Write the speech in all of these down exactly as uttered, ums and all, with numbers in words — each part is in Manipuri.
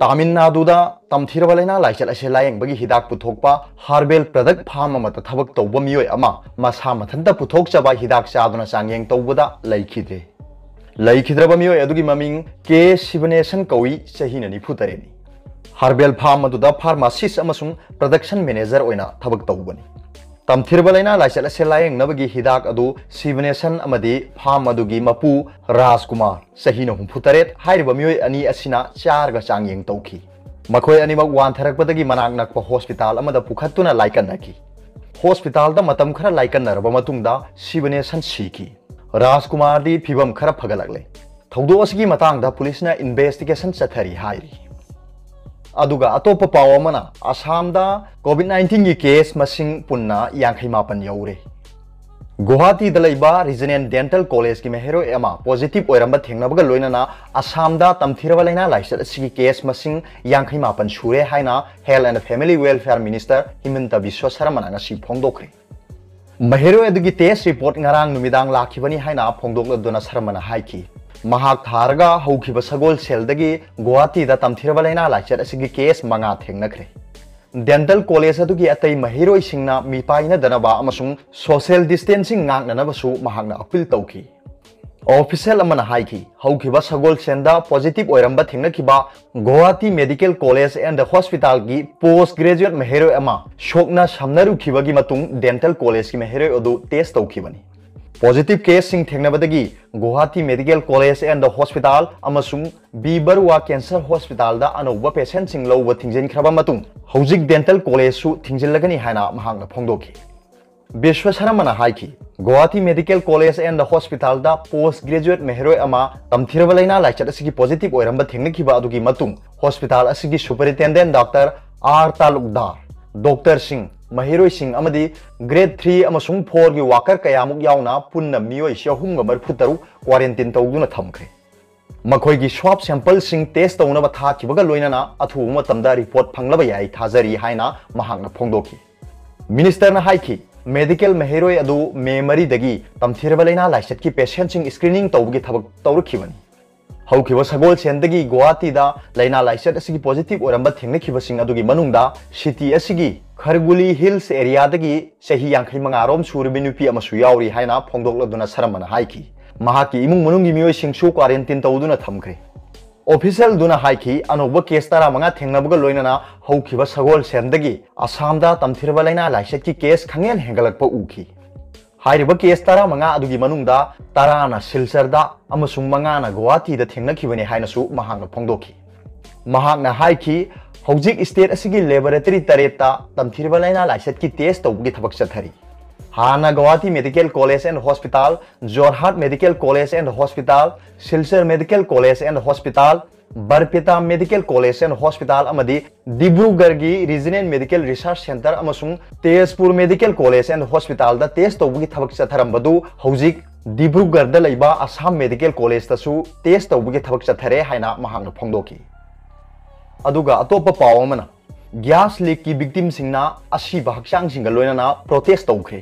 ꯇꯥꯃꯤꯜ ꯅꯥꯗꯨꯗ ꯇꯝꯊꯤꯔꯕ ꯂꯥꯏꯅꯥ ꯂꯥꯏꯆꯠ ꯑꯁꯦ ꯂꯥꯌꯦꯡꯕꯒꯤ ꯍꯤꯗꯥꯛ ꯄꯨꯊꯣꯛꯄ herbal product farm ꯑꯃꯗ ꯊꯕꯛ ꯇꯧꯕ ꯃꯤꯑꯣꯏ ꯑꯃ ꯃꯁꯥ ꯃꯊꯟꯇ ꯄꯨꯊꯣꯛꯆꯕ ꯍꯤꯗꯥꯛ ꯆꯥꯗꯨꯅ ꯆꯥꯡꯌꯦꯡ ꯇꯧꯕꯗ ꯂꯩꯈꯤꯗ꯭ꯔꯦ꯫ ꯂꯩꯈꯤꯗ꯭ꯔꯕ ꯃꯤꯑꯣꯏ ꯑꯗꯨꯒꯤ ꯃꯃꯤꯡ ꯀꯦ ꯁꯤꯕꯅꯦꯁꯟ ꯀꯧꯏ, ꯆꯍꯤꯅ ꯅꯤꯐꯨ ꯇꯔꯦꯠꯅꯤ꯫ Herbal farm ꯑꯗꯨꯗ pharmacist ꯑꯃꯁꯨꯡ production manager ꯑꯣꯏꯅ ꯊꯕꯛ ꯇꯧꯕꯅꯤ꯫ ꯇꯝꯊꯤꯔꯕ ꯂꯥꯏꯅꯥ ꯂꯥꯏꯆꯠ ꯑꯁꯦ ꯂꯥꯌꯦꯡꯅꯕꯒꯤ ꯍꯤꯗꯥꯛ ꯑꯗꯨ ꯁꯤꯕꯅꯦꯁꯟ ꯑꯃꯗꯤ farm ꯑꯗꯨꯒꯤ ꯃꯄꯨ ꯔꯥꯖꯀꯨꯃꯥꯔ, ꯆꯍꯤꯅ ꯍꯨꯝꯐꯨ ꯇꯔꯦꯠ, ꯍꯥꯏꯔꯤꯕ ꯃꯤꯑꯣꯏ ꯑꯅꯤ ꯑꯁꯤꯅ ꯆꯥꯔꯒ ꯆꯥꯡꯌꯦꯡ ꯇꯧꯈꯤ꯫ ꯃꯈꯣꯏ ꯑꯅꯤꯃꯛ ꯋꯥꯟꯊꯔꯛꯄꯗꯒꯤ ꯃꯅꯥꯛ ꯅꯛꯄ ꯍꯣꯁꯄꯤꯇꯥꯜ ꯑꯃꯗ ꯄꯨꯈꯠꯇꯨꯅ ꯂꯥꯏꯀꯠꯅꯈꯤ꯫ ꯍꯣꯁꯄꯤꯇꯥꯜꯗ ꯃꯇꯝ ꯈꯔ ꯂꯥꯏꯀꯠꯅꯔꯕ ꯃꯇꯨꯡꯗ ꯁꯤꯕꯅꯦꯁꯟ ꯁꯤꯈꯤ꯫ ꯔꯥꯖꯀꯨꯃꯥꯔꯗꯤ ꯐꯤꯕꯝ ꯈꯔ ꯐꯒꯠꯂꯛꯂꯦ꯫ ꯊꯧꯗꯣꯛ ꯑꯁꯤꯒꯤ ꯃꯇꯥꯡꯗ ꯄꯨꯂꯤꯁꯅ investigation ꯆꯠꯊꯔꯤ ꯍꯥꯏꯔꯤ꯫ ꯑꯗꯨꯒ ꯑꯇꯣꯞꯄ ꯄꯥꯎ ꯑꯃꯅ, ꯑꯁꯥꯝꯗ COVID nineteen ꯒꯤ case ꯃꯁꯤꯡ ꯄꯨꯟꯅ ꯌꯥꯡꯈꯩ ꯃꯥꯄꯟ ꯌꯧꯔꯦ꯫ ꯒꯨꯋꯥꯍꯥꯇꯤꯗ ꯂꯩꯕ Regional Dental College ꯀꯤ ꯃꯍꯩꯔꯣꯏ ꯑꯃ positive ꯑꯣꯏꯔꯝꯕ ꯊꯦꯡꯅꯕꯒ ꯂꯣꯏꯅꯅ ꯑꯁꯥꯝꯗ ꯇꯝꯊꯤꯔꯕ ꯂꯥꯏꯅꯥ ꯂꯥꯏꯆꯠ ꯑꯁꯤꯒꯤ case ꯃꯁꯤꯡ ꯌꯥꯡꯈꯩ ꯃꯥꯄꯟ ꯁꯨꯔꯦ ꯍꯥꯏꯅ Health and Family Welfare Minister ꯍꯤꯃꯟꯇ Visva ꯁꯔꯃꯅ ꯉꯁꯤ ꯐꯣꯡꯗꯣꯛꯈ꯭ꯔꯦ꯫ ꯃꯍꯩꯔꯣꯏ ꯑꯗꯨꯒꯤ test report ꯉꯔꯥꯡ ꯅꯨꯃꯤꯗꯥꯡ ꯂꯥꯛꯈꯤꯕꯅꯤ ꯍꯥꯏꯅ ꯐꯣꯡꯗꯣꯛꯂꯗꯨꯅ ꯁꯔꯃꯅ ꯍꯥꯏꯈꯤ, ꯃꯍꯥꯛ ꯊꯥꯔꯒ ꯍꯧꯈꯤꯕ ꯁꯒꯣꯜꯁꯦꯜꯗꯒꯤ ꯒꯨꯋꯥꯍꯥꯇꯤꯗ ꯇꯝꯊꯤꯔꯕ ꯂꯥꯏꯅꯥ ꯂꯥꯏꯆꯠ ꯑꯁꯤꯒꯤ case ꯃꯉꯥ ꯊꯦꯡꯅꯈ꯭ꯔꯦ꯫ Dental College ꯑꯗꯨꯒꯤ ꯑꯇꯩ ꯃꯍꯩꯔꯣꯏꯁꯤꯡꯅ ꯃꯤꯄꯥꯏꯅꯗꯅꯕ ꯑꯃꯁꯨꯡ social distancing ꯉꯥꯛꯅꯅꯕꯁꯨ ꯃꯍꯥꯛꯅ appeal ꯇꯧꯈꯤ꯫ Official ꯑꯃꯅ ꯍꯥꯏꯈꯤ, ꯍꯧꯈꯤꯕ ꯁꯒꯣꯜꯁꯦꯟꯗ positive ꯑꯣꯏꯔꯝꯕ ꯊꯦꯡꯅꯈꯤꯕ Guwahati Medical College and Hospital ꯒꯤ post graduate ꯃꯍꯩꯔꯣꯏ ꯑꯃ ꯁꯣꯛꯅ ꯁꯝꯅꯔꯨꯈꯤꯕꯒꯤ ꯃꯇꯨꯡ Dental College ꯀꯤ ꯃꯍꯩꯔꯣꯏ ꯑꯗꯨ test ꯇꯧꯈꯤꯕꯅꯤ꯫ Positive case ꯁꯤꯡ ꯊꯦꯡꯅꯕꯗꯒꯤ Guwahati Medical College and Hospital ꯑꯃꯁꯨꯡ ꯕꯤ ꯕꯔꯨꯋꯥ Cancer Hospital ꯗ ꯑꯅꯧꯕ patient ꯁꯤꯡ ꯂꯧꯕ ꯊꯤꯡꯖꯤꯟꯈ꯭ꯔꯕ ꯃꯇꯨꯡ, ꯍꯧꯖꯤꯛ Dental College ꯁꯨ ꯊꯤꯡꯖꯤꯜꯂꯒꯅꯤ ꯍꯥꯏꯅ ꯃꯍꯥꯛꯅ ꯐꯣꯡꯗꯣꯛꯈꯤ꯫ ꯕꯤꯁ꯭ꯋ ꯁꯔꯃꯅ ꯍꯥꯏꯈꯤ, Guwahati Medical College and Hospital the post graduate ꯃꯍꯩꯔꯣꯏ ꯑꯃ ꯇꯝꯊꯤꯔꯕ ꯂꯥꯏꯅꯥ ꯂꯥꯏꯆꯠ ꯑꯁꯤꯒꯤ positive ꯑꯣꯏꯔꯝꯕ ꯊꯦꯡꯅꯈꯤꯕ ꯑꯗꯨꯒꯤ ꯃꯇꯨꯡ, hospital ꯑꯁꯤꯒꯤ superintendent doctor, R Talukdar, doctor ꯁꯤꯡ, ꯃꯍꯩꯔꯣꯏꯁꯤꯡ ꯑꯃꯗꯤ grade three ꯑꯃꯁꯨꯡ four ꯒꯤ worker ꯀꯌꯥꯃꯨꯛ ꯌꯥꯎꯅ ꯄꯨꯟꯅ ꯃꯤꯑꯣꯏ ꯆꯍꯨꯝꯒ ꯃꯔꯤꯐꯨ ꯇꯔꯨꯛ quarantine ꯇꯧꯗꯨꯅ ꯊꯝꯈ꯭ꯔꯦ꯫ ꯃꯈꯣꯏꯒꯤ swab sample ꯁꯤꯡ test ꯇꯧꯅꯕ ꯊꯥꯈꯤꯕꯒ ꯂꯣꯏꯅꯅ ꯑꯊꯨꯕ ꯃꯇꯝꯗ report ꯐꯪꯂꯕ ꯌꯥꯏ ꯊꯥꯖꯔꯤ ꯍꯥꯏꯅ ꯃꯍꯥꯛꯅ ꯐꯣꯡꯗꯣꯛꯈꯤ꯫ Minister ꯅ ꯍꯥꯏꯈꯤ, medical ꯃꯍꯩꯔꯣꯏ ꯑꯗꯨ May ꯃꯔꯤꯗꯒꯤ ꯇꯝꯊꯤꯔꯕ ꯂꯥꯏꯅꯥ ꯂꯥꯏꯆꯠꯀꯤ patient ꯁꯤꯡ screening ꯇꯧꯕꯒꯤ ꯊꯕꯛ ꯇꯧꯔꯛꯈꯤꯕꯅꯤ꯫ ꯍꯧꯈꯤꯕ ꯁꯒꯣꯜꯁꯦꯟꯗꯒꯤ ꯒꯨꯋꯥꯍꯥꯇꯤꯗ ꯂꯥꯏꯅꯥ ꯂꯥꯏꯆꯠ ꯑꯁꯤꯒꯤ positive ꯑꯣꯏꯔꯝꯕ ꯊꯦꯡꯅꯈꯤꯕꯁꯤꯡ ꯑꯗꯨꯒꯤ ꯃꯅꯨꯡꯗ city ꯑꯁꯤꯒꯤ ꯈꯔꯒꯨꯂꯤ Hills areaꯗꯒꯤ ꯆꯍꯤ ꯌꯥꯡꯈꯩ ꯃꯉꯥ ꯔꯣꯝ ꯁꯨꯔꯕꯤ ꯅꯨꯄꯤ ꯑꯃꯁꯨ ꯌꯥꯎꯔꯤ ꯍꯥꯏꯅ ꯐꯣꯡꯗꯣꯛꯂꯗꯨꯅ ꯁꯔꯃꯅ ꯍꯥꯏꯈꯤ꯫ ꯃꯍꯥꯛꯀꯤ ꯏꯃꯨꯡ ꯃꯅꯨꯡꯒꯤ ꯃꯤꯑꯣꯏꯁꯤꯡꯁꯨ quarantine ꯇꯧꯗꯨꯅ ꯊꯝꯈ꯭ꯔꯦ꯫ Officialꯗꯨꯅ ꯍꯥꯏꯈꯤ, ꯑꯅꯧꯕ case ꯇꯔꯥꯃꯉꯥ ꯊꯦꯡꯅꯕꯒ ꯂꯣꯏꯅꯅ ꯍꯧꯈꯤꯕ ꯁꯒꯣꯜꯁꯦꯟꯗꯒꯤ ꯑꯁꯥꯝꯗ ꯇꯝꯊꯤꯔꯕ ꯂꯥꯏꯅꯥ ꯂꯥꯏꯆꯠꯀꯤ case ꯈꯪꯍꯦꯟ ꯍꯦꯟꯒꯠꯂꯛꯄ ꯎꯈꯤ꯫ ꯍꯥꯏꯔꯤꯕ case ꯇꯔꯥꯃꯉꯥ ꯑꯗꯨꯒꯤ ꯃꯅꯨꯡꯗ ꯇꯔꯥꯅ ꯁꯤꯜꯆꯔꯗ ꯑꯃꯁꯨꯡ ꯃꯉꯥꯅ ꯒꯨꯋꯥꯍꯥꯇꯤꯗ ꯊꯦꯡꯅꯈꯤꯕꯅꯤ ꯍꯥꯏꯅꯁꯨ ꯃꯍꯥꯛꯅ ꯐꯣꯡꯗꯣꯛꯈꯤ꯫ ꯃꯍꯥꯛꯅ ꯍꯥꯏꯈꯤ, ꯍꯧꯖꯤꯛ state ꯑꯁꯤꯒꯤ laboratory ꯇꯔꯦꯠꯇ ꯇꯝꯊꯤꯔꯕ ꯂꯥꯏꯅꯥ ꯂꯥꯏꯆꯠꯀꯤ test ꯇꯧꯕꯒꯤ ꯊꯕꯛ ꯆꯠꯊꯔꯤ꯫ ꯍꯥꯟꯅ Guwahati Medical College and Hospital, Jorhat Medical College and Hospital, Silchar Medical College and Hospital, ꯕꯔꯄꯦꯇꯥ Medical College and Hospital ꯑꯃꯗꯤ ꯗꯤꯕ꯭ꯔꯨꯒꯔꯒꯤ Regional Medical Research Centre ꯑꯃꯁꯨꯡ Tezpur Medical College and Hospitalꯗ test ꯇꯧꯕꯒꯤ ꯊꯕꯛ ꯆꯠꯊꯔꯝꯕꯗꯨ ꯍꯧꯖꯤꯛ ꯗꯤꯕ꯭ꯔꯨꯒꯔꯗ ꯂꯩꯕ ꯑꯁꯥꯝ Medical Collegeꯇꯁꯨ test ꯇꯧꯕꯒꯤ ꯊꯕꯛ ꯆꯠꯊꯔꯦ ꯍꯥꯏꯅ ꯃꯍꯥꯛꯅ ꯐꯣꯡꯗꯣꯛꯈꯤ꯫ ꯑꯗꯨꯒ ꯑꯇꯣꯞꯄ ꯄꯥꯎ ꯑꯃꯅ, gas leakꯀꯤ victimꯁꯤꯡꯅ ꯑꯁꯤꯕ ꯍꯛꯆꯥꯡꯁꯤꯡꯒ ꯂꯣꯏꯅꯅ protest ꯇꯧꯈ꯭ꯔꯦ꯫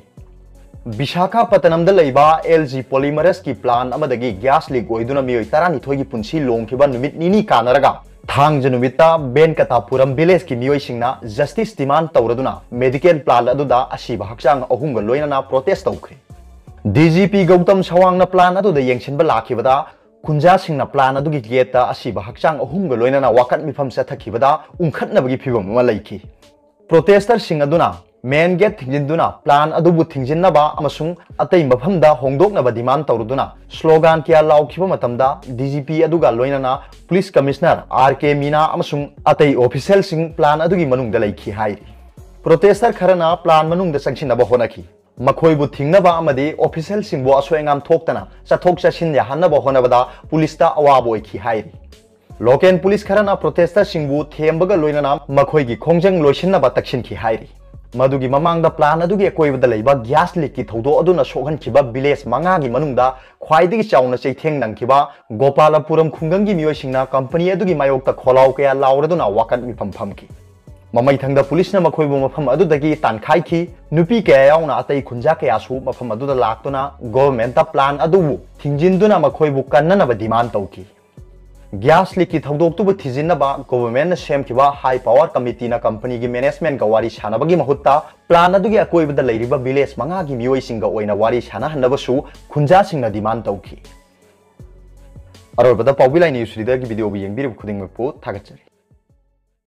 ꯕꯤꯁꯥꯈꯥꯄꯇꯅꯝꯗ ꯂꯩꯕ LG Polymersꯀꯤ plant ꯑꯃꯗꯒꯤ gas leak ꯑꯣꯏꯗꯨꯅ ꯃꯤꯑꯣꯏ ꯇꯔꯥꯅꯤꯊꯣꯏꯒꯤ ꯄꯨꯟꯁꯤ ꯂꯣꯡꯈꯤꯕ ꯅꯨꯃꯤꯠ ꯅꯤꯅꯤ ꯀꯥꯟꯅꯔꯒ, ꯊꯥꯡꯖ ꯅꯨꯃꯤꯠꯇ ꯕꯦꯟꯀꯇꯥꯄꯨꯔꯝ villageꯀꯤ ꯃꯤꯑꯣꯏꯁꯤꯡꯅ justice demand ꯇꯧꯔꯗꯨꯅ medical plant ꯑꯗꯨꯗ ꯑꯁꯤꯕ ꯍꯛꯆꯥꯡ ꯑꯍꯨꯝꯒ ꯂꯣꯏꯅꯅ protest ꯇꯧꯈ꯭ꯔꯦ꯫ DGP ꯒꯧꯇꯝ ꯁꯋꯥꯡꯅ plant ꯑꯗꯨꯗ ꯌꯦꯡꯁꯤꯟꯕ ꯂꯥꯛꯈꯤꯕꯗ ꯈꯨꯟꯖꯥꯁꯤꯡꯅ plant ꯑꯗꯨꯒꯤ gateꯇ ꯑꯁꯤꯕ ꯍꯛꯆꯥꯡ ꯑꯍꯨꯝꯒ ꯂꯣꯏꯅꯅ ꯋꯥꯀꯠ ꯃꯤꯐꯝ ꯆꯠꯊꯈꯤꯕꯗ ꯎꯪꯈꯠꯅꯕꯒꯤ ꯐꯤꯚꯝ ꯑꯃ ꯂꯩꯈꯤ꯫ Protesterꯁꯤꯡ ꯑꯗꯨꯅ main gate ꯊꯤꯡꯖꯤꯟꯗꯨꯅ plant ꯑꯗꯨꯕꯨ ꯊꯤꯡꯖꯤꯟꯅꯕ ꯑꯃꯁꯨꯡ ꯑꯇꯩ ꯃꯐꯝꯗ ꯍꯣꯡꯗꯣꯛꯅꯕ demand ꯇꯧꯔꯗꯨꯅ slogan ꯀꯌꯥ ꯂꯥꯎꯈꯤꯕ ꯃꯇꯝꯗ DGP ꯑꯗꯨꯒ ꯂꯣꯏꯅꯅ Police Commissioner RK ꯃꯤꯅꯥ ꯑꯃꯁꯨꯡ ꯑꯇꯩ officialꯁꯤꯡ plant ꯑꯗꯨꯒꯤ ꯃꯅꯨꯡꯗ ꯂꯩꯈꯤ ꯍꯥꯏꯔꯤ꯫ Protester ꯈꯔꯅ plant ꯃꯅꯨꯡꯗ ꯆꯪꯁꯤꯟꯅꯕ ꯍꯣꯠꯅꯈꯤ꯫ ꯃꯈꯣꯏꯕꯨ ꯊꯤꯡꯅꯕ ꯑꯃꯗꯤ officialꯁꯤꯡꯕꯨ ꯑꯁꯣꯏ ꯑꯉꯥꯝ ꯊꯣꯛꯇꯅ ꯆꯠꯊꯣꯛ ꯆꯠꯁꯤꯟ ꯌꯥꯍꯟꯅꯕ ꯍꯣꯠꯅꯕꯗ policeꯇ ꯑꯋꯥꯕ ꯑꯣꯏꯈꯤ ꯍꯥꯏꯔꯤ꯫ Local police ꯈꯔꯅ protesterꯁꯤꯡꯕꯨ ꯊꯦꯝꯕꯒ ꯂꯣꯏꯅꯅ ꯃꯈꯣꯏꯒꯤ ꯈꯣꯡꯖꯪ ꯂꯣꯏꯁꯤꯟꯅꯕ ꯇꯛꯁꯤꯟꯈꯤ ꯍꯥꯏꯔꯤ꯫ ꯃꯗꯨꯒꯤ ꯃꯃꯥꯡꯗ plant ꯑꯗꯨꯒꯤ ꯑꯀꯣꯏꯕꯗ ꯂꯩꯕ gas leakꯀꯤ ꯊꯧꯗꯣꯛ ꯑꯗꯨꯅ ꯁꯣꯛꯍꯟꯈꯤꯕ village ꯃꯉꯥꯒꯤ ꯃꯅꯨꯡꯗ ꯈ꯭ꯋꯥꯏꯗꯒꯤ ꯆꯥꯎꯅ ꯆꯩꯊꯦꯡ ꯅꯪꯈꯤꯕ ꯒꯣꯄꯥꯂꯄꯨꯔꯝ ꯈꯨꯡꯒꯪꯒꯤ ꯃꯤꯑꯣꯏꯁꯤꯡꯅ company ꯑꯗꯨꯒꯤ ꯃꯥꯌꯣꯛꯇ ꯈꯣꯜꯂꯥꯎ ꯀꯌꯥ ꯂꯥꯎꯔꯗꯨꯅ ꯋꯥꯀꯠ ꯃꯤꯐꯝ ꯐꯝꯈꯤ꯫ ꯃꯃꯩꯊꯪꯗ policeꯅ ꯃꯈꯣꯏꯕꯨ ꯃꯐꯝ ꯑꯗꯨꯗꯒꯤ ꯇꯥꯟꯈꯥꯏꯈꯤ꯫ ꯅꯨꯄꯤ ꯀꯌꯥ ꯌꯥꯎꯅ ꯑꯇꯩ ꯈꯨꯟꯖꯥ ꯀꯌꯥꯁꯨ ꯃꯐꯝ ꯑꯗꯨꯗ ꯂꯥꯛꯇꯨꯅ governmentꯇ plant ꯑꯗꯨꯕꯨ ꯊꯤꯡꯖꯤꯟꯗꯨꯅ ꯃꯈꯣꯏꯕꯨ ꯀꯟꯅꯅꯕ demand ꯇꯧꯈꯤ꯫ Gas leakꯀꯤ ꯊꯧꯗꯣꯛꯇꯨꯕꯨ ꯊꯤꯖꯤꯟꯅꯕ governmentꯅ ꯁꯦꯝꯈꯤꯕ high power committeeꯅ companyꯒꯤ managementꯒ ꯋꯥꯔꯤ ꯁꯥꯟꯅꯕꯒꯤ ꯃꯍꯨꯠꯇ plant ꯑꯗꯨꯒꯤ ꯑꯀꯣꯏꯕꯗ ꯂꯩꯔꯤꯕ village ꯃꯉꯥꯒꯤ ꯃꯤꯑꯣꯏꯁꯤꯡꯒ ꯑꯣꯏꯅ ꯋꯥꯔꯤ ꯁꯥꯟꯅꯍꯟꯅꯕꯁꯨ ꯈꯨꯟꯖꯥꯁꯤꯡꯅ demand ꯇꯧꯈꯤ꯫ ꯑꯔꯣꯏꯕꯗ ꯄꯥꯎꯕꯤ ꯂꯥꯏ news readerꯒꯤ videoꯕꯨ ꯌꯦꯡꯕꯤꯔꯤꯕ ꯈꯨꯗꯤꯡꯃꯛꯄꯨ ꯊꯥꯒꯠꯆꯔꯤ꯫